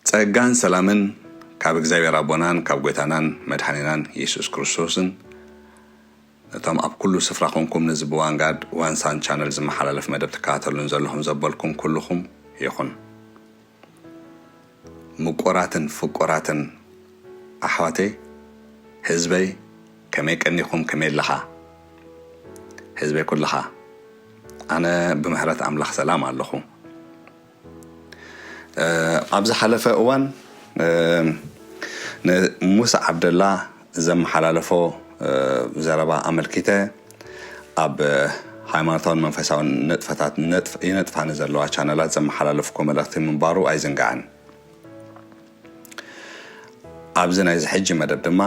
ጸጋን ሰላምን ካብ እግዚኣብሔር ኣቦናን ካብ ጐይታናን መድሓኒናን የሱስ ክርስቶስን፣ እቶም ኣብ ኩሉ ስፍራ ኾንኩም ነዚ ብዋንጋድ ዋንሳን ቻነል ዝመሓላለፍ መደብ ትከታተሉን ዘለኹም ዘበልኩም ኩልኹም ይኹን። ምቁራትን ፍቁራትን ኣሕዋተይ፣ ህዝበይ፣ ከመይ ቀኒኹም፣ ከመይ ኣለኻ? ህዝበይ ኩልኻ፣ ኣነ ብምሕረት ኣምላኽ ሰላም ኣለኹ። እ፣ ኣብ ዝሓለፈ እዋን፣ እ፣ ንሙሳ ዓብደላ ዘመሓላለፎ፣ እ፣ ዘረባ ኣመልኪተ ኣብ ሃይማኖታውን መንፈሳውን ንጥፈታት ነጥፍ-፣ ይነጥፋ ንዘለዋ ቻነላት ዘመሓላለፍኩ መልእኽቲ ምንባሩ ኣይዝንጋዕን። ኣብዚ ናይዚ ሕጂ መደብ ድማ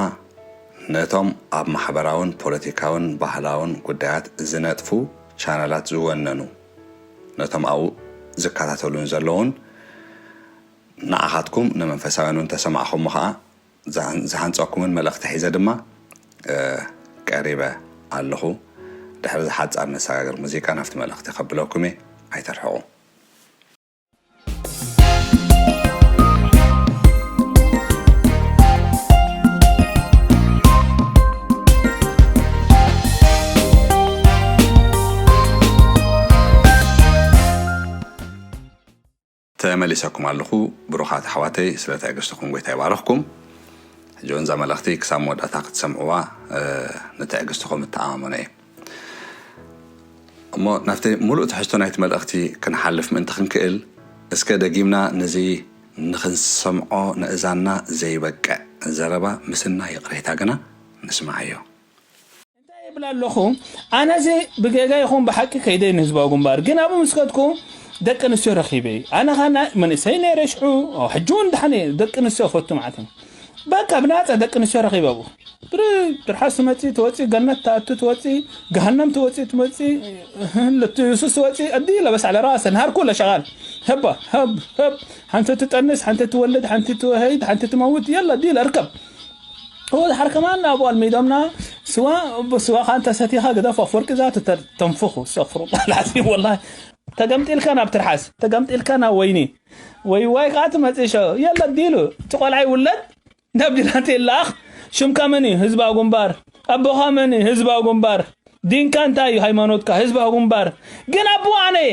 ነቶም ኣብ ማሕበራውን ፖለቲካውን ባህላውን ጉዳያት ዝነጥፉ ቻነላት ዝወነኑ፣ ነቶም ኣብኡ ዝከታተሉን ዘለውን፣ ንዓኻትኩም ንመንፈሳውያን እውን ተሰማዕኹሞ ኸዓ ዝሃን-፣ ዝሃንጸኩምን መልእኽቲ ሒዘ ድማ፣ እ፣ ቀሪበ ኣለኹ። ድሕሪ እዚ ሓጻር መሰጋገሪ ሙዚቃ ናብቲ መልእኽቲ ከብለኩም እየ። ኣይተርሕቑ። ተመሊሰኩም ኣለኹ። ብሩኻት ኣሕዋተይ፣ ስለ ትዕግስትኹም ጐይታ ይባርኽኩም። ሕጂ እውን እዛ መልእኽቲ ክሳብ መወዳእታ ክትሰምዕዋ፣ እ፣ ንትዕግስትኹም እተኣማመኖ እየ። እሞ ናብቲ ምሉእ ትሕዝቶ ናይቲ መልእኽቲ ክንሓልፍ ምእንቲ ክንክእል፣ እስከ ደጊምና ነዚ ንኽንሰምዖ ነእዛንና ዘይበቅዕ ዘረባ ምስና ይቕሬታ ግና ንስምዓዮ። እንታይ ይብል ኣለኹ? ኣነዚ ብጌጋ ይኹን ብሓቂ ከይደ ንህዝባዊ ግንባር፣ ግን ኣብኡ ምስ ከድኩ ደቂ ኣንስትዮ ረኺበ። ኣነ ኸኣ ናይ መንእሰይ ነይረ ሽዑ፣ ሕጂ እውን ደሓን እየ፣ ደቂ ኣንስትዮ ፈቱ ማለት እዩ። በቃ ብናጻ ደቂ ኣንስትዮ ረኺበ ኣብኡ። ብር-፣ ትርሓስ ትመጺ፣ ትወጺ፣ ገነት ትኣቱ፣ ትወጺ፣ ገሃነም ትወጺ፣ ትመጺ፣ ልትዩሱስ ትወጺ፣ ኣዲ ለበስ ዓለ ራሰ፣ ነሃር ኩለ ሸቓል። ህባ፣ ህብ፣ ህብ። ሓንቲ ትጠንስ፣ ሓንቲ ትወልድ፣ ሓንቲ ትወህይድ፣ ሓንቲ ትመውት፣ የላ፣ ዲል እርከብ። هو الحركة ما لنا أبو الميدومنا سوا، سوا خان تستيخا قد أفا فرق ذات تر-، تنفخه، استغفر الله العظيم والله. تقمت إلكان أبترحاس، تقمت إلكان ويني. وي واي قات ما تشو، يلا ديلو، تقول عي ولد، نبدي لانتي الأخ، شم كامني، حزب أقوم بار، أبو خامني، حزب أقوم بار، دين كان تاي، هايمانوت كا، حزب أقوم بار. جن أبو أنا.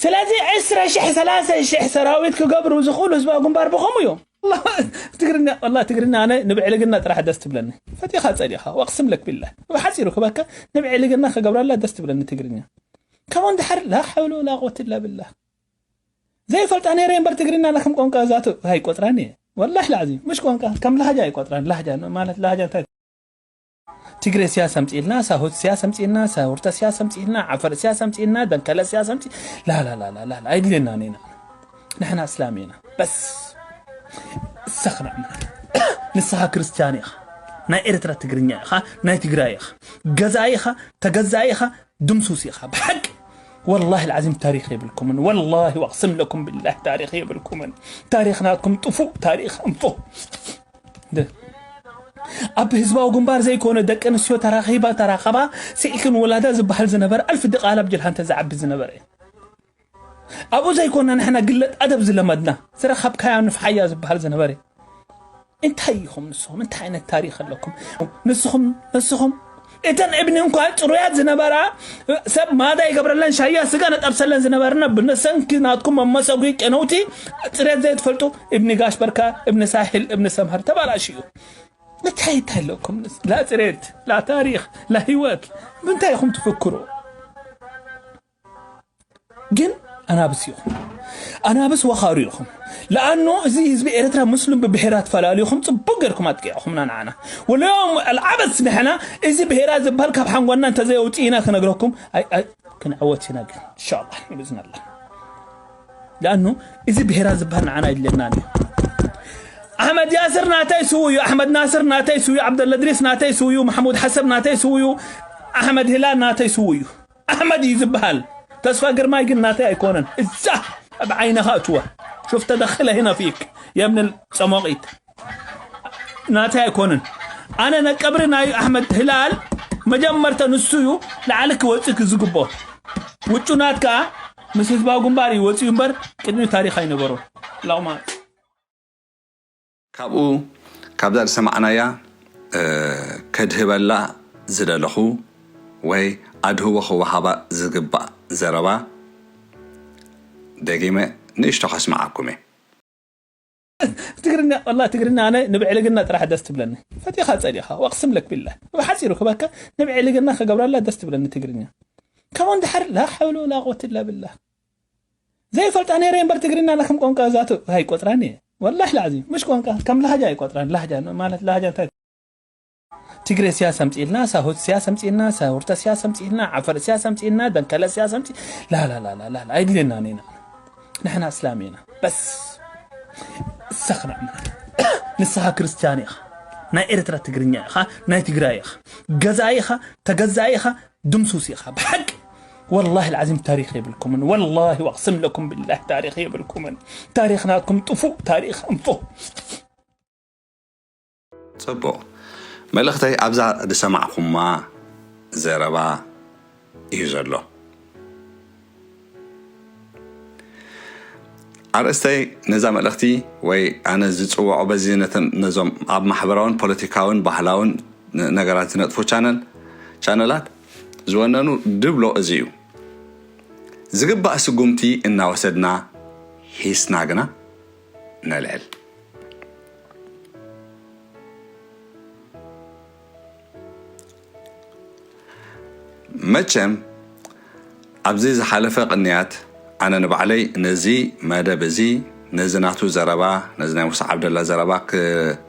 ስለዚ ዕስራ ሽሕ፣ ሰላሳ ሽሕ ሰራዊት ክገብሩ ዝኽእሉ ህዝባዊ ግንባር ብኸምኡ እዮም። ወላ ትግርኛ፣ ወላ ትግርኛ ኣነ ንብዕልግና ጥራሕ ደስ ትብለኒ። ፈቲኻ ጸሊኻ፣ ወቅስም ለክ ቢላህ። ብሓጺሩ ክበካ ንብዕልግና ክገብረላ ደስ ትብለኒ ትግርኛ። ከምኡ እንድሕር ላ ሓውለ ወላ ቁወት ኢላ ቢላህ። ዘይፈልጣ ነይረ እምበር ትግርኛ ላ ከም ቋንቋ ዛቱ ኣይቆጽራን እየ። ወላሂ ላዕዚ፣ ምሽ ቋንቋ፣ ከም ላህጃ ኣይቆጽራን። ላህጃ ማለት ላህጃ እንታይ ትግሬ ሲያስ ኣምጺእልና፣ ሳሆት ሲያስ ኣምጺእልና፣ ሳውርተ ሲያስ ኣምጺእልና፣ ዓፈር ሲያስ ኣምጺእልና፣ ደንከለ ሲያስ ኣምጺ-፣ ላ፣ ላ፣ ላ፣ ላ፣ ላ፣ ላ፣ ኣይድልየናን ኢና። ንሕና እስላም ኢና። በስ። እሳኽና። ንስኻ ክርስትያን ኢኻ። ናይ ኤርትራ ትግርኛ ኢኻ፣ ናይ ትግራይ ኢኻ። ገዛኢ ኢኻ፣ ተገዛኢ ኢኻ፣ ድምሱስ ኢኻ። ብሓቂ። ወላሂ العظيم ታሪኽ የብልኩምን። ወላሂ ወቅስም ለኩም ቢላህ ታሪኽ የብልኩምን። ታሪኽ ናትኩም ጥፉእ ታሪኽ እንፎ። ደ-፣ ኣብ ህዝባዊ ግንባር ዘይኮነ ደቂ ኣንስትዮ ተራኺባ፣ ተራኸባ፣ ስኢልክን ወላዳ ዝበሃል ዝነበረ፣ ኣልፊ ድቓላ ኣብ ጅልሃ እንተ ዝዓቢ ዝነበረ። ኣብኡ ዘይኮነ ንሕና ግለት ኣደብ ዝለመድና፣ ዝረኸብካያ ንፍሓያ ዝበሃል ዝነበረ። እንታይ ኢኹም ንስኹም? እንታይ ዓይነት ታሪኽ ኣለኩም? ንስኹም፣ ንስኹም እተን እብኒ እንኳ ጽሩያት ዝነበራ፣ ሰብ ማዳ ይገብረለን፣ ሻያ ስጋ ነጠብሰለን ዝነበርና፣ ብነሰንኪ ናትኩም መመሰጉ ቀነውቲ ጽሬት ዘይትፈልጡ፣ እብኒ ጋሽ በርካ፣ እብኒ ሳሕል፣ እብኒ ሰምሃር ተባላሽዩ። እንታይ፣ እንታይ ኣለኩም? ላ ጽሬት፣ ላ ታሪኽ፣ ላ ህይወት። ምንታይ ኢኹም ትፍክሩ? ግን ኣናብስ ኢኹም። ኣናብስ ወኻሩ ኢኹም። ለኣኖ እዚ ህዝቢ ኤርትራ ሙስሊም ብብሄራት ፈላሊኹም ጽቡቅ ጌርኩም ኣጥቂዕኹምና ንዓና። ወለዮም ኣልዓበስ ንሕና እዚ ብሄራት ዝበሃል ካብ ሓንጎልና እንተዘየውጽእና ክነግረኩም ኣይ-፣ ኣይ-፣ ክንዕወት ኢና ግን፣ ኢንሻላህ፣ ብእዝንላህ። ለኣኑ እዚ ብሄራት ዝበሃል ንዓና የድልየናን እዩ። ኣሕመድ ያስር ናተይ ስውዩ፣ ኣሕመድ ናስር ናተይ ስውዩ፣ ዓብደላ እድሪስ ናተይ ስውዩ፣ ማሕሙድ ሓሰብ ናተይ ስውዩ፣ ኣሕመድ ሂላል ናተይ ስውዩ። ኣሕመድ እዩ ዝበሃል። ተስፋ ግርማይ ግን ናተይ ኣይኮነን። እዛ ኣብ ዓይንኻ እትዋ። ሹፍ ተደኽለ ሂና ፊክ የብን ጸሞቒት። ናተይ ኣይኮነን። ኣነ ነቀብሪ ናይ ኣሕመድ ሂላል መጀመርታ ንሱ እዩ ላዕሊ ክወጽእ ዝግቦ። ውጩ ናትካ ምስ ህዝባዊ ግንባር እዩ ወፂኡ እምበር ቅድሚ ታሪኽ ኣይነበሮን። ላቑማት ካብኡ ካብዛ ዝሰማዕናያ ከድህበላ ዝደለኹ ወይ ኣድህቦ ክወሃባ ዝግባእ ዘረባ ደጊመ ንእሽቶ ከስምዓኩም እየ። ትግርኛ ወላ ትግርኛ ኣነ ንብዕልግና ጥራሕ ደስ ትብለኒ። ፈቲኻ ጸሊኻ ወቅስም ለክ ቢላ ብሓፂሩ ክበካ ንብዕልግና ክገብረላ ደስ ትብለኒ ትግርኛ። ከምኡ እንድሕር ላ ሓውሎ ላ ቆት ላ ብላ ዘይፈልጣ ነይረ እምበር ትግርኛ ላ ከም ቋንቋ ዛቱ ኣይቆጥራን እየ። ወላሂ ላዚ ምሽ ቋንቋ ከም ላህጃ ኣይቆጥራን። ላህጃ ማለት ላህጃ እንታይ ትግሬ ስያስ ኣምፅኢልና፣ ሳሁት ስያስ ኣምፅኢልና፣ ሳውርተ ስያስ ኣምፅኢልና፣ ዓፈር ስያስ ኣምፅኢልና፣ ደንከለ ስያስ ኣምፂ ላላላላላ ኣይድልየና ኔና ንሕና እስላም ኢና በስ። ሰኽናዕና ንስኻ ክርስትያን ኢኻ፣ ናይ ኤርትራ ትግርኛ ኢኻ፣ ናይ ትግራይ ኢኻ፣ ገዛኢ ኢኻ፣ ተገዛኢ ኢኻ፣ ድምሱስ ኢኻ ብሓቂ። ወላሂ ልዓዚም ታሪኽ የብልኩምን። ወላሂ ወቅስም ለኩም ብላህ ታሪኽ የብልኩምን። ታሪኽ ናትኩም ጥፉእ ታሪኽ እንፎ። ፅቡቕ መልእኽተይ ኣብዛ ዝሰማዕኹማ ዘረባ እዩ ዘሎ። ኣርእስተይ ነዛ መልእኽቲ ወይ ኣነ ዝፅውዖ በዚ ነቶም ነዞም ኣብ ማሕበራውን ፖለቲካውን ባህላውን ነገራት ዝነጥፉ ቻነል ቻነላት ዝወነኑ ድብሎ እዚ እዩ። ዝግባእ ስጉምቲ እናወሰድና ሂስና ግና ነልዕል። መቸም ኣብዚ ዝሓለፈ ቅንያት ኣነ ንባዕለይ ነዚ መደብ እዚ ነዚ ናቱ ዘረባ ነዚ ናይ ሙሳ ዓብደላ ዘረባ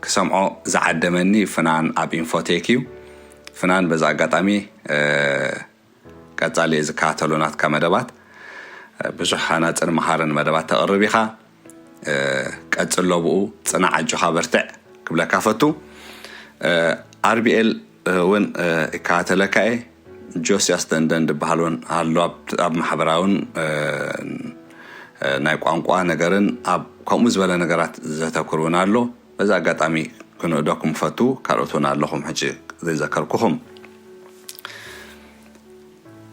ክሰምዖ ዝዓደመኒ ፍናን ኣብ ኢንፎቴክ እዩ። ፍናን በዚ ኣጋጣሚ ቀጻሊ እየ ዝከታተሎ ናትካ መደባት። ብዙሕ ሃናጽን መሃርን መደባት ተቕርብ ኢኻ። ቀጽሎ ብኡ፣ ጽናዕ፣ ኣጆኻ በርትዕ ክብለካ ፈቱ። ኣርቢኤል እውን ይከታተለካ እየ። ጆስያስ ደንደን ዝበሃል እውን ኣሎ ኣብ ማሕበራውን ናይ ቋንቋ ነገርን ኣብ ከምኡ ዝበለ ነገራት ዘተኩር እውን ኣሎ። በዚ ኣጋጣሚ ክንእደኩም ፈቱ ካልኦት እውን ኣለኹም ሕጂ ዘይዘከርኩኹም።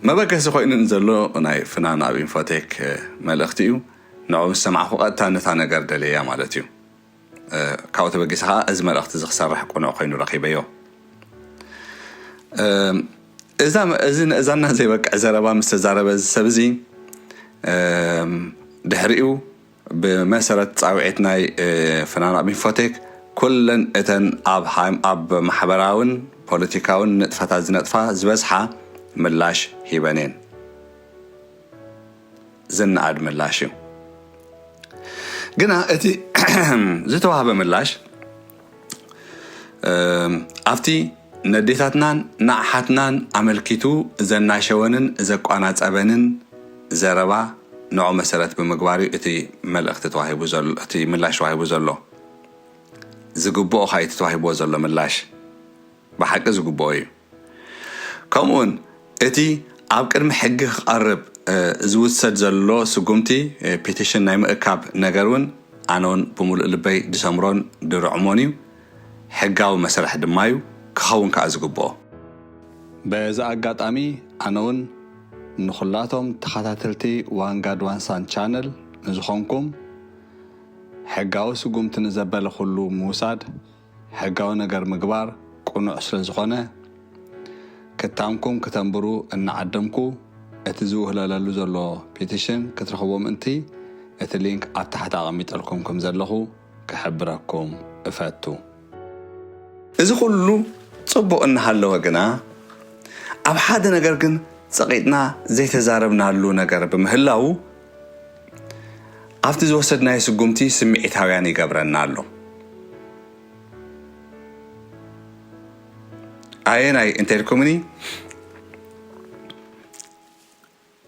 መበገሲ ኮይኑ ዘሎ ናይ ፍናን ኣብ ኢንፎቴክ መልእኽቲ እዩ። ንዑ ምስ ሰማዕኩ ቀጥታ ነታ ነገር ደልየያ ማለት እዩ። ካብኡ ተበጊሰ ከዓ እዚ መልእኽቲ እዚ ክሰርሕ ቅኑዕ ኮይኑ ረኺበዮ። እዛ እዛና ዘይበቅዕ ዘረባ ምስ ተዛረበ እዚ ሰብ እዚ ድሕሪኡ ብመሰረት ፃውዒት ናይ ፍናን ኣብ ኢንፎቴክ ኩለን እተን ኣብ ማሕበራውን ፖለቲካውን ንጥፈታት ዝነጥፋ ዝበዝሓ ምላሽ ሂበን እየን። ዝነኣድ ምላሽ እዩ። ግና እቲ ዝተዋህበ ምላሽ ኣብቲ ነዴታትናን ንኣሓትናን ኣመልኪቱ ዘናሸወንን ዘቋናጸበንን ዘረባ ንዑ መሰረት ብምግባር እዩ እቲ መልእኽቲ ተዋሂቡ ዘሎ፣ እቲ ምላሽ ተዋሂቡ ዘሎ። ዝግብኦ ኸኣ እቲ ተዋሂብዎ ዘሎ ምላሽ ብሓቂ ዝግብኦ እዩ። ከምኡውን እቲ ኣብ ቅድሚ ሕጊ ክቐርብ ዝውሰድ ዘሎ ስጉምቲ ፒቲሽን ናይ ምእካብ ነገር እውን ኣነ እውን ብምሉእ ልበይ ድሰምሮን ድርዕሞን እዩ። ሕጋዊ መስርሕ ድማ እዩ ክኸውን ከኣ ዝግብኦ። በዚ ኣጋጣሚ ኣነ እውን ንኹላቶም ተኸታተልቲ ዋንጋድ ዋንሳን ቻነል ንዝኾንኩም ሕጋዊ ስጉምቲ ንዘበለ ኩሉ ምውሳድ ሕጋዊ ነገር ምግባር ቅኑዕ ስለ ዝኾነ ክታምኩም ክተንብሩ እናዓደምኩ እቲ ዝውህለለሉ ዘሎ ፒቲሽን ክትረኽብዎ ምእንቲ እቲ ሊንክ ኣብ ታሕቲ ኣቐሚጠልኩም ከም ዘለኹ ክሕብረኩም እፈቱ። እዚ ኩሉ ጽቡቕ እናሃለወ ግና ኣብ ሓደ ነገር ግን ጸቒጥና ዘይተዛረብናሉ ነገር ብምህላዉ ኣብቲ ዝወሰድናዮ ስጉምቲ ስምዒታውያን ይገብረና ኣሎ። ኣየናይ እንተልኩምኒ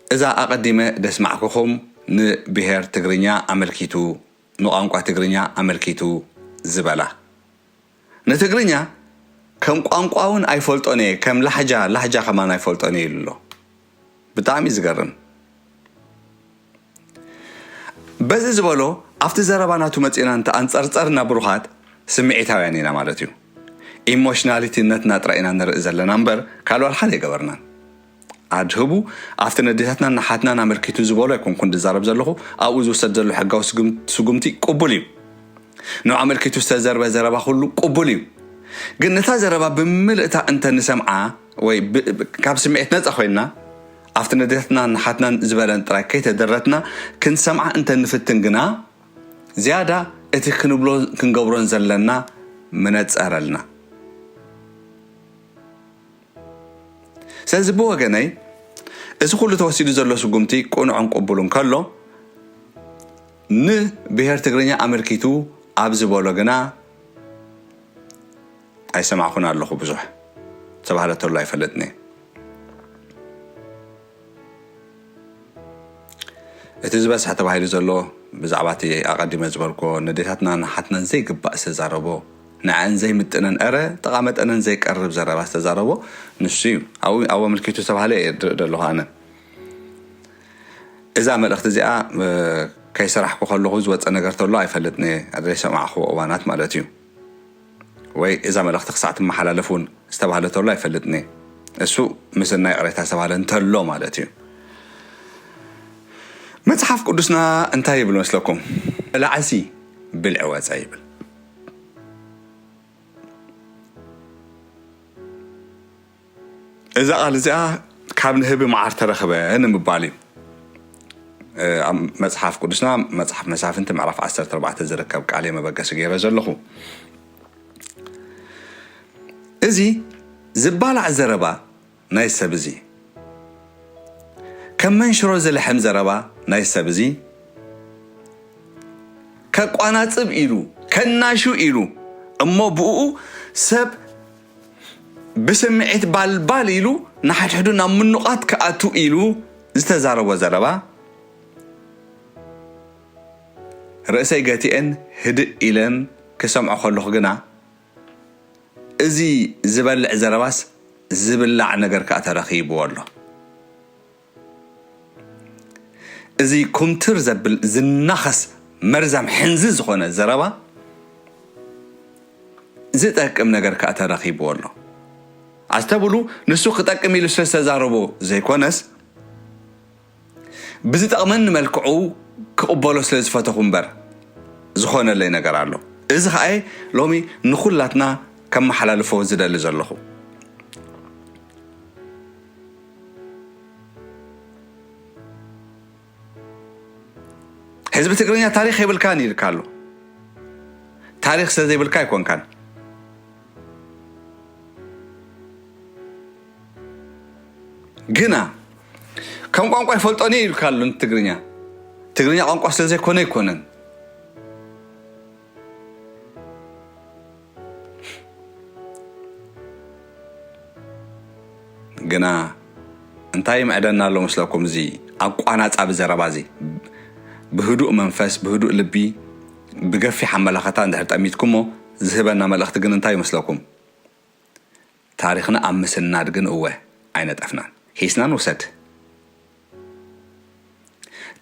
እዛ ኣቐዲመ ደስማዕኩኹም ንብሄር ትግርኛ ኣመልኪቱ ንቋንቋ ትግርኛ ኣመልኪቱ ዝበላ ንትግርኛ ከም ቋንቋ እውን ኣይፈልጦን እየ ከም ላሕጃ ላሕጃ ከማን ኣይፈልጦን እየ ኢሉ ኣሎ። ብጣዕሚ ዝገርም። በዚ ዝበሎ ኣብቲ ዘረባ ናቱ መፂእና እንተ ኣንፀርፀርና ብሩኻት ስምዒታውያን ኢና ማለት እዩ። ኢሞሽናሊቲነትና ጥራይ ኢና ንርኢ ዘለና እምበር ካልእ ዋላ ሓደ ኣይገበርናን። ኣድህቡ። ኣብቲ ነዴታትናን ንሓትናን ኣመልኪቱ ዝበሎ ኣይኮንኩን ዝዛረብ ዘለኹ። ኣብኡ ዝውሰድ ዘሎ ሕጋዊ ስጉም-፣ ስጉምቲ ቅቡል እዩ። ንኡ ኣመልኪቱ ዝተዘርበ ዘረባ ኩሉ ቅቡል እዩ። ግን ነታ ዘረባ ብምልእታ እንተ ንሰምዓ ወይ ብ-፣ ብ-፣ ካብ ስምዒት ነጻ ኮይንና ኣብቲ ነዴታትናን ንሓትናን ዝበለን ጥራይ ከይተደረትና ክንሰምዓ እንተ ንፍትን ግና ዝያዳ እቲ ክንብሎ ክንገብሮን ዘለና ምነጸረልና። ስለዚ ብወገነይ እዚ ኩሉ ተወሲዱ ዘሎ ስጉምቲ ቅኑዕን ቅቡልን ከሎ ንብሄር ትግርኛ ኣመልኪቱ ኣብ ዝበሎ ግና ኣይሰማዕኩን ኣለኹ። ብዙሕ ተባህለ ተሎ ኣይፈልጥን እየ። እቲ ዝበዝሐ ተባሂሉ ዘሎ ብዛዕባ እቲ ኣቐዲመ ዝበልክዎ ነዴታትናን ንሓትናን ዘይግባእ ዝተዛረቦ፣ ንዐን ዘይምጥነን፣ እረ ጠቓመጠነን ዘይቀርብ ዘረባ ዝተዛረቦ ንሱ እዩ። ኣብኡ፣ ኣብኡ ኣመልኪቱ ዝተባህለ እየ ዝርኢ ዘለኹ ኣነ። እዛ መልእኽቲ እዚኣ፣ እ፣ ከይሰራሕኩ ከለኹ ዝወፀ ነገር ተሎ ኣይፈልጥን እየ፣ ኣብ ዘይሰማዕኽዎ እዋናት ማለት እዩ። ወይ እዛ መልእኽቲ ክሳዕ ትመሓላለፍ እውን ዝተባህለ ተሎ ኣይፈልጥን እየ። እሱ ምስናይ ቅሬታ ዝተባህለ እንተሎ ማለት እዩ። መጽሓፍ ቅዱስና እንታይ ይብል መስለኩም? በላዕሲ ብልዒ ወጸ ይብል። እዛ ቃል እዚኣ ካብ ንህቢ መዓር ተረኽበ ንምባል እዩ። እ፣ ኣብ መጽሓፍ ቅዱስና መጽሓፍ መሳፍንቲ ምዕራፍ ዓሰርተ ኣርባዕተ ዝርከብ ቃል እየ መበገሲ ገይረ ዘለኹ። እዚ ዝባላዕ ዘረባ ናይ ሰብ እዚ፣ ከም መንሽሮ ዝልሕም ዘረባ ናይ ሰብ እዚ፣ ከቋናጽብ ኢሉ፣ ከናሹ ኢሉ፣ እሞ ብእኡ ሰብ ብስምዒት ባልባል ኢሉ ንሓድሕዱ ናብ ምኑቓት ክኣቱ ኢሉ ዝተዛረቦ ዘረባ፣ ርእሰይ ገቲኤን ህድእ ኢለን ክሰምዖ ከለኹ ግና፣ እዚ ዝበልዕ ዘረባስ ዝብላዕ ነገር ከኣ ተረኺብዎ ኣሎ። እዚ ኩምትር ዘብል ዝናኸስ መርዛም ሕንዚ ዝኾነ ዘረባ ዝጠቅም ነገር ከኣ ተረኺብዎ ኣሎ። ኣስተብሉ፣ ንሱ ክጠቅም ኢሉ ስለ ዝተዛረቦ ዘይኮነስ፣ ብዝጠቕመኒ መልክዑ ክቕበሎ ስለ ዝፈተኹ እምበር ዝኾነለይ ነገር ኣሎ። እዚ ኸኣ ሎሚ ንኹላትና ከመሓላልፎ ዝደሊ ዘለኹ። ህዝቢ ትግርኛ ታሪኽ የብልካን ኢልካ ኣሎ። ታሪኽ ስለ ዘይብልካ ኣይኮንካን። ግና ከም ቋንቋ ይፈልጦን እየ ኢልካ ኣሎ ትግርኛ። ትግርኛ ቋንቋ ስለ ዘይኮነ ኣይኮነን። ግና እንታይ ይምዕደና ኣሎ መስለኩም? እዚ ኣቋናጻቢ ዘረባ እዚ ብህዱእ መንፈስ፣ ብህዱእ ልቢ፣ ብገፊሕ ኣመላኸታ እንድሕር ጠሚትኩሞ ዝህበና መልእኽቲ ግን እንታይ ይመስለኩም? ታሪኽና ኣብ ምስናድ ግን እወ ኣይነጠፍናን። ሂስና ንውሰድ።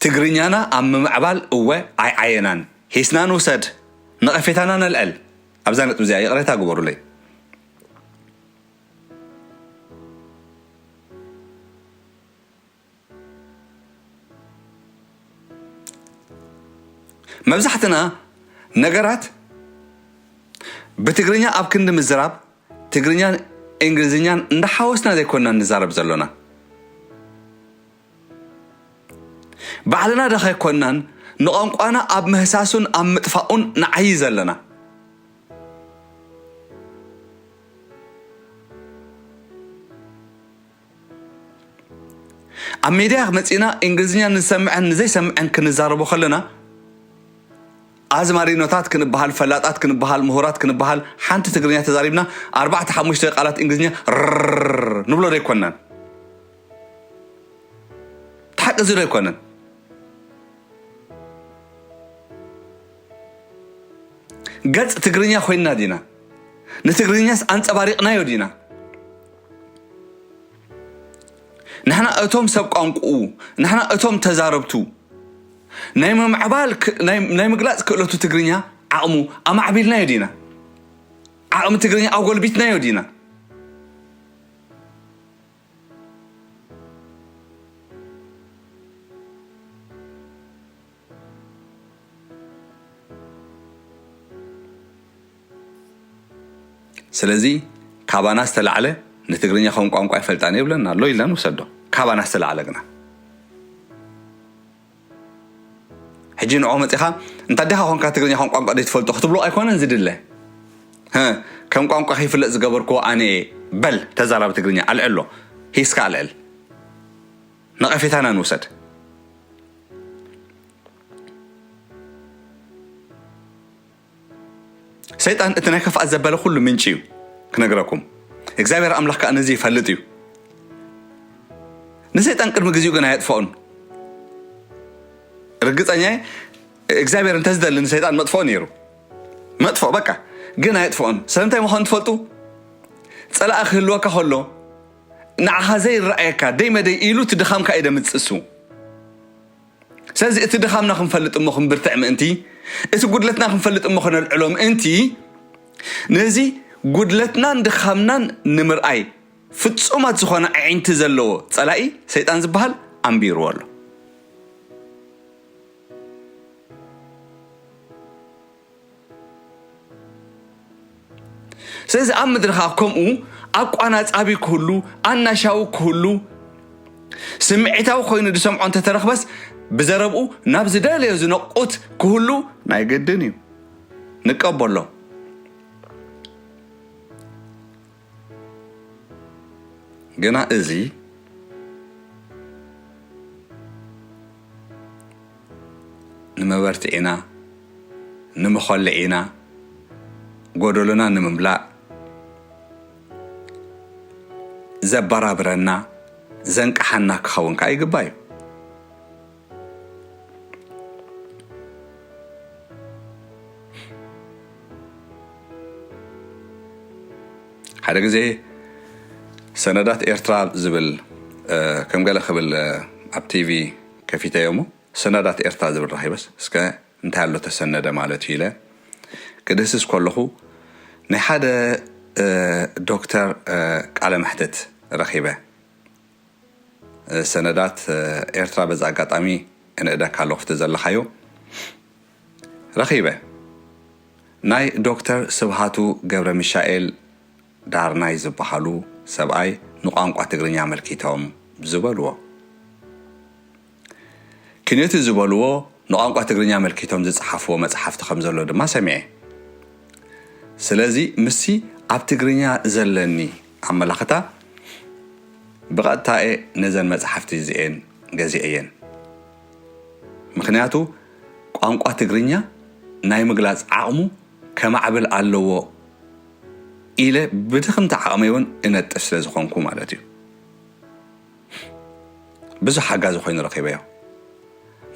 ትግርኛና ኣብ ምምዕባል እወ ኣይዓየናን። ሂስና ንውሰድ። ነቐፌታና ነልዕል። ኣብዛ ነጥቢ እዚኣ ይቕሬታ ግበሩለይ። መብዛሕትና ነገራት ብትግርኛ ኣብ ክንዲ ምዝራብ፣ ትግርኛን እንግሊዝኛን እንዳሓወስና ዘይኮንና ንዛረብ ዘሎና። ባዕልና ዶ ከይኮንናን ንቋንቋና ኣብ ምህሳሱን ኣብ ምጥፋኡን ንዓዪ ዘለና? ኣብ ሚድያ መጺና እንግሊዝኛ ንዝሰምዐን ንዘይሰምዐን ክንዛረቦ ከለና፣ ኣዝማሪኖታት ክንበሃል፣ ፈላጣት ክንበሃል፣ ምሁራት ክንበሃል፣ ሓንቲ ትግርኛ ተዛሪብና ኣርባዕተ ሓሙሽተ ቃላት እንግሊዝኛ ርር ንብሎ ዶ ኣይኮንናን? እቲ ሓቂ እዚ ዶ ኣይኮነን? ገጽ ትግርኛ ኮይንና ዲና? ንትግርኛስ ኣንጸባሪቕናዮ ዲና? ንሕና እቶም ሰብ ቋንቋኡ፣ ንሕና እቶም ተዛረብቱ፣ ናይ ምምዕባል ክ-፣ ናይ፣ ናይ ምግላጽ ክእለቱ ትግርኛ ዓቕሙ ኣማዕቢልናዮ ዲና? ዓቕሚ ትግርኛ ኣጎልቢትናዮ ዲና? ስለዚ ካባና ዝተላዕለ ንትግርኛ ከም ቋንቋ ይፈልጣን የብለና ኣሎ ኢልና ንውሰዶ። ካባና ዝተላዕለ ግና ሕጂ ንዕኦ መጺኻ፣ "እንታ ዲኻ ኾንካ ትግርኛ ከም ቋንቋ ዘይትፈልጦ?" ክትብሎ ኣይኮነን ዝድለ። "ህ፣ ከም ቋንቋ ከይፍለጥ ዝገበርክዎ ኣነ እየ?" በል፣ ተዛራቢ ትግርኛ፣ ኣልዕሎ፣ ሂስካ ኣልዕል። ነቐፌታና ንውሰድ። ሰይጣን እቲ ናይ ክፍኣት ዘበለ ኩሉ ምንጪ እዩ፣ ክነግረኩም። እግዚኣብሔር ኣምላኽ ከኣ ነዚ ይፈልጥ እዩ። ንሰይጣን ቅድሚ ግዜኡ ግን ኣየጥፍኦን። ርግጸኛ እየ፣ እግዚኣብሔር እንተዝደሊ ንሰይጣን መጥፍኦ ነይሩ። መጥፍኦ በቃ። ግን ኣየጥፍኦን። ስለምንታይ ምዃኑ ትፈልጡ? ጸላኢ ክህልወካ ከሎ፣ ንዓኻ ዘይረኣየካ፣ ደይ መደይ ኢሉ እቲ ድኻምካ እዩ ደምጽእ እሱ። ስለዚ እቲ ድኻምና ክንፈልጥ እሞ ክንብርትዕ ምእንቲ፣ እቲ ጉድለትና ክንፈልጥ እሞ ከነልዕሎ ምእንቲ፣ ነዚ ጉድለትናን ድኻምናን ንምርኣይ ፍጹማት ዝኾነ ኣዒንቲ ዘለዎ ጸላኢ ሰይጣን ዝበሃል ኣንቢርዎ ኣሎ። ስለዚ ኣብ ምድሪ ኸኣ ከምኡ ኣቋናጻቢ ክህሉ፣ ኣናሻዊ ክህሉ፣ ስምዒታዊ ኮይኑ ዝሰምዖ እንተተረኽበስ፣ ብዘረብኡ ናብ ዝደለዮ ዝነቁት ክህሉ ናይ ግድን እዩ። ንቀበሎ። ግና እዚ ንመበርትዒና፣ ንመኾልዒና፣ ጎደሎና ንምምላእ ዘበራብረና፣ ዘንቅሓና ክኸውን ከኣ ይግባእ እዩ። ሓደ ግዜ ሰነዳት ኤርትራ ዝብል፣ እ፣ ከም ገለ ክብል፣ እ፣ ኣብ ቲቪ ከፊተዮ እሞ፣ ሰነዳት ኤርትራ ዝብል ረኺበስ፣ እስከ እንታይ ኣሎ ተሰነደ ማለት እዩ ኢለ ክድህስስ ከለኹ፣ ናይ ሓደ፣ እ፣ ዶክተር፣ እ፣ ቃለ መሕትት ረኺበ። እ፣ ሰነዳት፣ እ፣ ኤርትራ በዚ ኣጋጣሚ እንእደካ ኣለኹ፣ እቲ ዘለኻዮ ረኺበ። ናይ ዶክተር ስብሃቱ ገብረ ሚሻኤል ዳርናይ ዝበሃሉ ሰብኣይ ንቋንቋ ትግርኛ ኣመልኪቶም ዝበልዎ። ክንዮቲ ዝበልዎ ንቋንቋ ትግርኛ ኣመልኪቶም ዝጸሓፍዎ መጽሓፍቲ ከም ዘሎ ድማ ሰሚዐ። ስለዚ ምስቲ ኣብ ትግርኛ ዘለኒ ኣመላኽታ ብቐጥታ እየ ነዘን መጽሓፍቲ እዚኤን ገዚአየን። ምኽንያቱ ቋንቋ ትግርኛ ናይ ምግላጽ ዓቕሙ ከማዕብል ኣለዎ ኢለ ብድኽምቲ ዓቕመይ እውን እነጥፍ ስለ ዝኾንኩ ማለት እዩ። ብዙሕ ሓጋዚ ኮይኑ ረኺበዮ።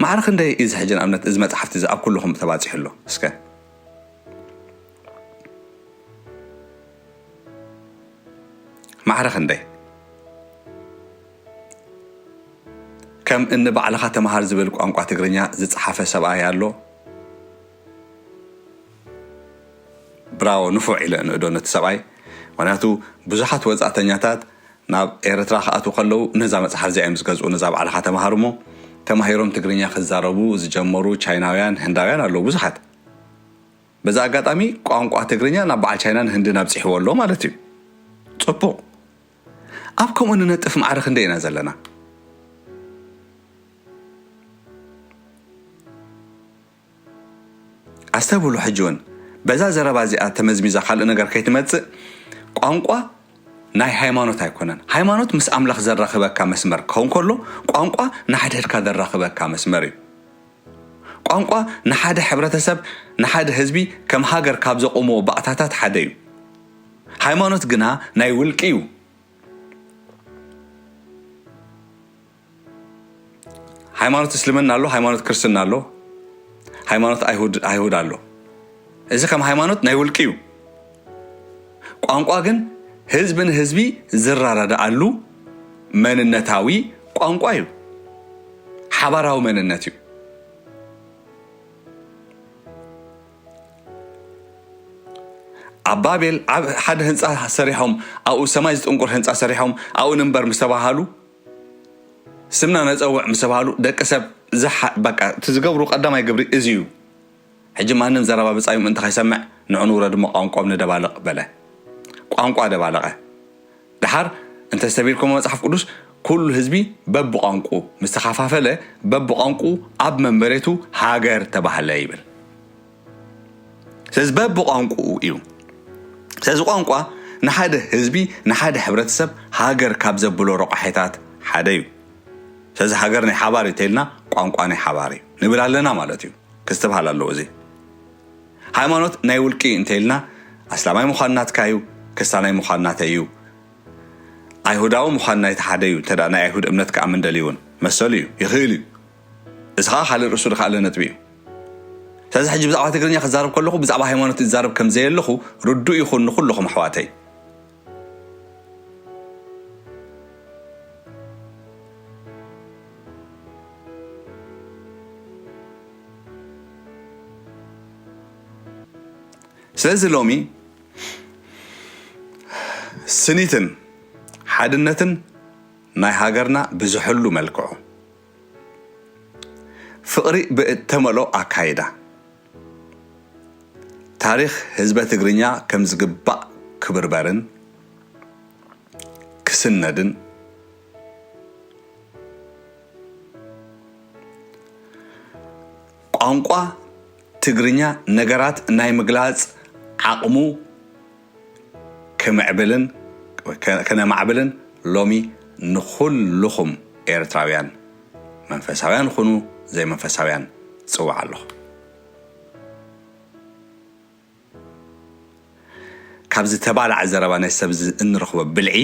ማዕረ ክንደይ እዚ ሕጂ ንኣብነት እዚ መጽሓፍቲ እዚ ኣብ ኩልኹም ተባጺሑ ኣሎ? እስከ ማዕረ ክንደይ? ከም እኒ ባዕልኻ ተምሃር ዝብል ቋንቋ ትግርኛ ዝጸሓፈ ሰብኣይ ኣሎ። ብራቮ፣ ንፉዕ ኢለ እንእዶ ነቲ ሰብኣይ። ምኽንያቱ ብዙሓት ወጻእተኛታት ናብ ኤርትራ ክኣትዉ ከለዉ ነዛ መጽሓፍ እዚኣ እዮም ዝገዝኡ፣ ነዛ ባዕልኻ ተምሃር እሞ ተማሂሮም ትግርኛ ክዛረቡ ዝጀመሩ ቻይናውያን፣ ህንዳውያን ኣለዉ ብዙሓት። በዚ ኣጋጣሚ ቋንቋ ትግርኛ ናብ በዓል ቻይናን ህንድን ኣብጺሕዎ ኣሎ ማለት እዩ። ጽቡቕ። ኣብ ከምኡ ንነጥፍ ማዕረ ክንደይ ኢና ዘለና? ኣስተብህሉ፣ ሕጂ እውን በዛ ዘረባ እዚኣ ተመዝሚዛ ካልእ ነገር ከይትመጽእ፣ ቋንቋ ናይ ሃይማኖት ኣይኮነን። ሃይማኖት ምስ ኣምላኽ ዘራኽበካ መስመር ክኸውን ከሎ፣ ቋንቋ ንሓድሕድካ ዘራኽበካ መስመር እዩ። ቋንቋ ንሓደ ሕብረተሰብ፣ ንሓደ ህዝቢ ከም ሃገር ካብ ዘቑምዎ ባእታታት ሓደ እዩ። ሃይማኖት ግና ናይ ውልቂ እዩ። ሃይማኖት እስልምና ኣሎ፣ ሃይማኖት ክርስትና ኣሎ፣ ሃይማኖት ኣይሁድ፣ ኣይሁድ ኣሎ። እዚ ከም ሃይማኖት ናይ ውልቂ እዩ። ቋንቋ ግን ህዝቢ ንህዝቢ ዝረዳድኣሉ መንነታዊ ቋንቋ እዩ። ሓባራዊ መንነት እዩ። ኣብ ባቤል ዓብ-፣ ሓደ ህንጻ ሰሪሖም፣ ኣብኡ ሰማይ ዝጥንቁር ህንጻ ሰሪሖም፣ ኣብኡ ንንበር ምስ ተባሃሉ፣ ስምና ነጸውዕ ምስ ተባሃሉ፣ ደቂ ሰብ ዝሓ-፣ በቃ፣ እቲ ዝገብሩ ቀዳማይ ግብሪ እዚ እዩ። ሕጂ ማንም ዘረባ ብጻዩ ምእንቲ ከይሰምዕ፣ ንዑ ንውረድ እሞ ቋንቋኦም ንደባልቕ በለ። ቋንቋ ደባለቐ። ደሓር እንተስተቢልኩሞ መጽሓፍ ቅዱስ፣ ኩሉ ህዝቢ በብቋንቁ ምስ ተኸፋፈለ፣ በብቋንቁ ኣብ መንበሬቱ ሃገር ተባህለ ይብል። ስለዚ በብቋንቁኡ እዩ። ስለዚ ቋንቋ ንሓደ ህዝቢ፣ ንሓደ ሕብረተሰብ ሃገር ካብ ዘብሎ ረቋሒታት ሓደ እዩ። ስለዚ ሃገር ናይ ሓባር እዩ እንተኢልና፣ ቋንቋ ናይ ሓባር እዩ ንብል ኣለና ማለት እዩ። ክስትብሃል ኣለዎ እዚ። ሃይማኖት ናይ ውልቂ እንተኢልና፣ ኣስላማይ ምዃን ናትካ እዩ፣ ክስታናይ ምዃን ናተይ እዩ፣ ኣይሁዳዊ ምዃን ናይቲ ሓደ እዩ። እንተ ደኣ ናይ ኣይሁድ እምነት ክኣምን ደልዩ እውን መሰሉ እዩ፣ ይኽእል እዩ። እዚ ኸዓ ካልእ ርእሱ ዝኸኣለ ነጥቢ እዩ። ስለዚ ሕጂ ብዛዕባ ትግርኛ ክዛረብ ከለኹ፣ ብዛዕባ ሃይማኖት እዛረብ ከም ዘየለኹ ርዱእ ይኹን ንኹልኹም ኣሕዋተይ። ስለዚ ሎሚ ስኒትን ሓድነትን ናይ ሃገርና ብዝሕሉ መልክዑ፣ ፍቕሪ ብእተመልኦ ኣካይዳ፣ ታሪኽ ህዝበ ትግርኛ ከም ዝግባእ ክብርበርን ክስነድን፣ ቋንቋ ትግርኛ ነገራት ናይ ምግላጽ ዓቕሙ ክምዕብልን፣ ከ-፣ ከነማዕብልን ሎሚ ንኹልኹም ኤርትራውያን፣ መንፈሳውያን ኩኑ ዘይመንፈሳውያን፣ ጽውዕ ኣለኹ። ካብዚ ተባላዕ ዘረባ ናይ ሰብ ዝ-፣ እንረኽቦ ብልዒ፣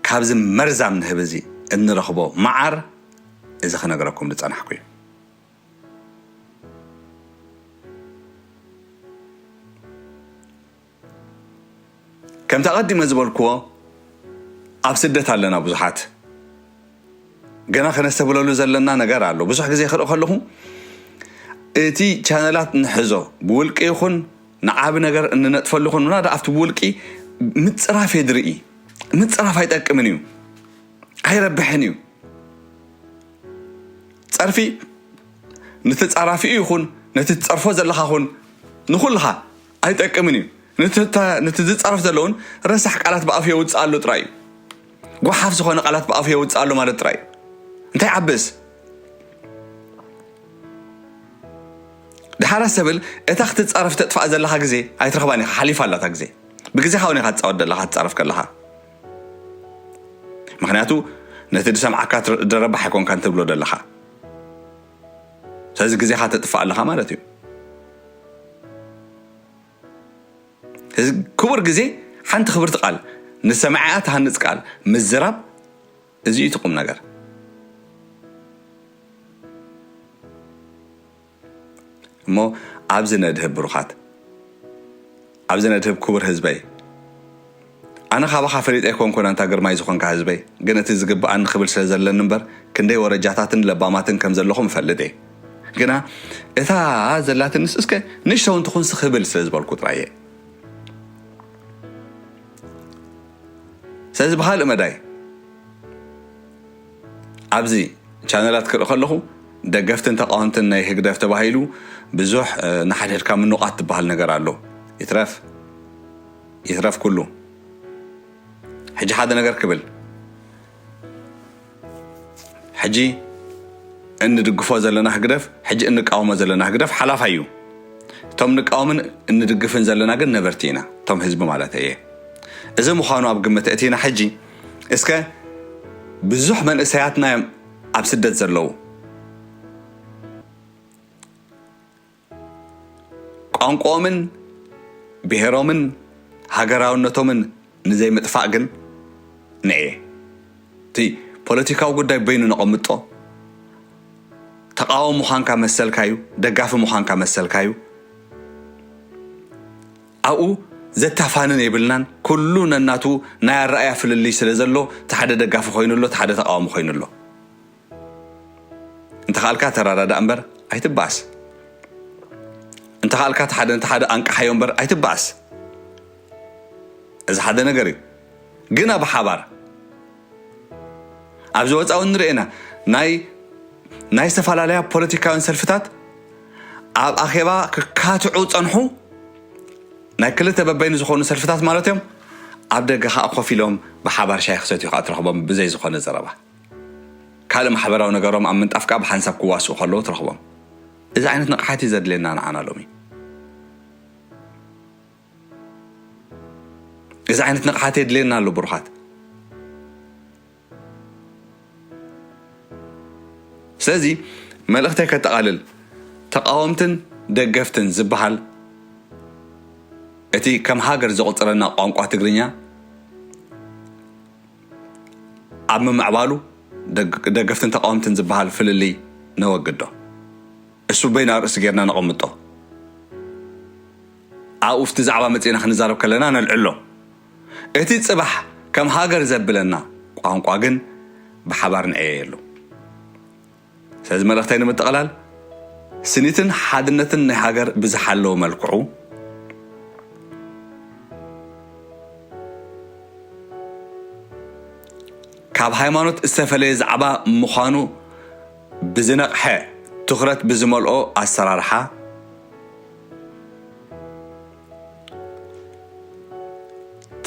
ካብዚ መርዛም ንህቢ እዚ እንረኽቦ መዓር፣ እዚ ክነግረኩም ዝጸናሕኩ እዩ። ከምቲ ኣቐዲመ ዝበልክዎ፣ ኣብ ስደት ኣለና ብዙሓት። ገና ከነስተብለሉ ዘለና ነገር ኣሎ። ብዙሕ ግዜ ክርኢ ከለኹ፣ እቲ ቻነላት ንሕዞ፣ ብውልቂ ይኹን ንዓቢ ነገር እንነጥፈሉ ይኹን፣ ምናዳ ኣብቲ ብውልቂ ምጽራፍ እየ ዝርኢ። ምጽራፍ ኣይጠቅምን እዩ፣ ኣይረብሕን እዩ። ጸርፊ ንተጻራፊኡ ይኹን ነቲ ትጸርፎ ዘለኻ ኹን ንኹልኻ ኣይጠቅምን እዩ። ነቲ እታ-፣ ነቲ ዝጻረፍ ዘሎ እውን ረሳሕ ቃላት ብኣፉ የውጽእ ኣሎ ጥራይ እዩ። ጓሓፍ ዝኾነ ቃላት ብኣፉ የውጽእ ኣሎ ማለት ጥራይ እዩ። እንታይ ዓብስ? ድሓር ኣስተብል፣ እታ ክትጻረፍ ተጥፍኣ ዘለኻ ግዜ ኣይትረኽባን ኢኻ፣ ሓሊፋ ኣላ እታ ግዜ። ብግዜኻ እውን ኢኻ ትጻወት ዘለኻ፣ ትጻረፍ ከለኻ። ምኽንያቱ ነቲ ዝሰምዓካ ትር-፣ ደረባሕ ኣይኮንካን ትብሎ ዘለኻ። ስለዚ ግዜኻ ተጥፍእ ኣለኻ ማለት እዩ። እዚ ክቡር ግዜ፣ ሓንቲ ክብርቲ ቃል፣ ንሰማዒኣ ትሃንጽ ቃል ምዝራብ፣ እዚ እዩ እቲ ቁም ነገር። እሞ ኣብዚ ነድህብ ብሩኻት፣ ኣብዚ ነድህብ ክቡር ህዝበይ፣ ኣነ ካባኻ ፈሊጠ ኣይኮንኩን ኣንታ ግርማይ ዝኾንካ ህዝበይ፣ ግን እቲ ዝግብኣኒ ክብል ስለ ዘለኒ እምበር ክንደይ ወረጃታትን ለባማትን ከም ዘለኹም እፈልጥ እየ። ግና እታ ዘላትንስ እስከ ንእሽቶ እውን ትኹንስ ክብል ስለ ዝበልኩ ጥራይ እየ። ስለዚ ብኻልእ መዳይ ኣብዚ ቻነላት ክርኢ ከለኹ ደገፍትን ተቃወምትን ናይ ህግደፍ ተባሂሉ ብዙሕ፣ እ፣ ንሓድሕድካ ምንቋት ትበሃል ነገር ኣሎ። ይትረፍ፣ ይትረፍ ኩሉ። ሕጂ ሓደ ነገር ክብል፣ ሕጂ እንድግፎ ዘለና ህግደፍ፣ ሕጂ እንቃወሞ ዘለና ህግደፍ ሓላፋይ እዩ። እቶም ንቃወምን እንድግፍን ዘለና ግን ነበርቲ ኢና፣ እቶም ህዝቢ ማለት እየ። እዚ ምዃኑ ኣብ ግምት እቲና ሕጂ እስከ ብዙሕ መንእሰያትና እዮም ኣብ ስደት ዘለዉ። ቋንቋኦምን ብሄሮምን ሃገራውነቶምን ንዘይምጥፋእ ግን ንኤ እቲ ፖለቲካዊ ጉዳይ በይኑ ነቐምጦ። ተቃዋሚ ምዃንካ መሰልካ እዩ፣ ደጋፊ ምዃንካ መሰልካ እዩ። ኣብኡ ዘታፋንን የብልናን። ኩሉ ነናቱ ናይ ኣረኣያ ፍልልይ ስለ ዘሎ፣ እቲ ሓደ ደጋፊ ኮይኑ ኣሎ፣ እቲ ሓደ ተቃዋሚ ኮይኑ ኣሎ። እንተኻልካ ተረዳዳእ እምበር ኣይትባኣስ። እንተኻልካ እቲ ሓደ ነቲ ሓደ ኣንቅሓዮ እምበር ኣይትባኣስ። እዚ ሓደ ነገር እዩ። ግና ብሓባር ኣብዚ ወፃኢ እውን ንርእና ናይ፣ ናይ ዝተፈላለያ ፖለቲካውያን ሰልፍታት ኣብ ኣኼባ ክካትዑ ፀንሑ። ናይ ክልተ በበይኑ ዝኾኑ ሰልፍታት ማለት እዮም። ኣብ ደገ ከኣ ኮፍ ኢሎም ብሓባር ሻሂ ክሰትዩ ከኣ ትረኽቦም፣ ብዘይ ዝኾነ ዘረባ። ካልእ ማሕበራዊ ነገሮም ኣብ ምንጣፍ ከኣ ብሓንሳብ ክዋስኡ ከለዉ ትረኽቦም። እዚ ዓይነት ንቕሓት እዩ ዘድልየና ንዓና ሎሚ። እዚ ዓይነት ንቕሓት የድልየና ኣሎ ብሩኻት። ስለዚ መልእኽተይ ከጠቓልል፣ ተቓወምትን ደገፍትን ዝበሃል እቲ ከም ሃገር ዘቑጽረና ቋንቋ ትግርኛ ኣብ ምምዕባሉ ደግ-፣ ደገፍትን ተቓወምትን ዝበሃል ፍልልይ ነወግዶ። እሱ በይና ርእሲ ጌርና ነቐምጦ። ኣብኡ ኣብቲ ዛዕባ መጺእና ክንዛረብ ከለና ነልዕሎ። እቲ ጽባሕ ከም ሃገር ዘብለና ቋንቋ ግን ብሓባር ንዕየየሉ። ስለዚ መልእኽተይ ንምጥቕላል፣ ስኒትን ሓድነትን ናይ ሃገር ብዝሓለወ መልክዑ፣ ካብ ሃይማኖት ዝተፈለየ ዛዕባ ምዃኑ ብዝነቕሐ ትኹረት ብዝመልኦ ኣሰራርሓ፣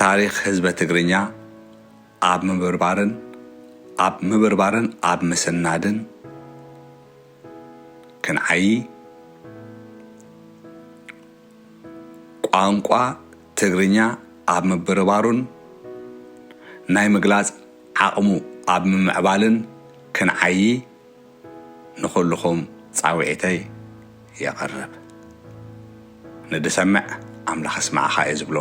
ታሪኽ ህዝበ ትግርኛ ኣብ ምብርባርን፣ ኣብ ምብርባርን ኣብ ምስናድን ክንዓዪ፣ ቋንቋ ትግርኛ ኣብ ምብርባሩን ናይ ምግላጽ ዓቕሙ ኣብ ምምዕባልን ክንዓዪ ንኹልኹም ጻውዒተይ የቕርብ። ንድሰምዕ ኣምላኽ እስማዕኻ እየ ዝብሎ።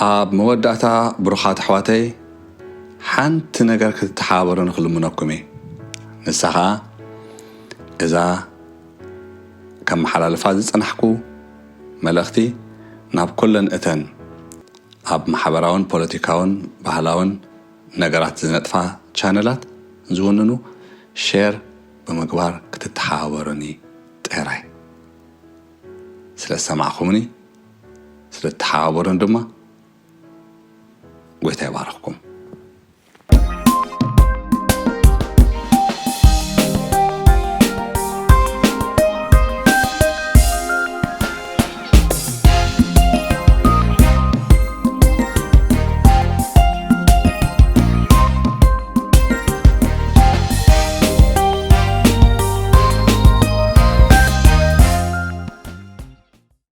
ኣብ መወዳእታ ብሩኻት ኣሕዋተይ፣ ሓንቲ ነገር ክትተሓባበሩኒ ክልምነኩም እየ። ንሳ ኸኣ እዛ ከመሓላልፋ ዝጸናሕኩ መልእኽቲ ናብ ኩለን እተን ኣብ ማሕበራውን ፖለቲካውን ባህላውን ነገራት ዝነጥፋ ቻነላት ዝውንኑ ሼር ብምግባር ክትተሓባበሩኒ ጥራይ። ስለ ዝሰማዕኩምኒ፣ ስለ እተሓባበሩን ድማ ጎይታ ይባርኽኩም።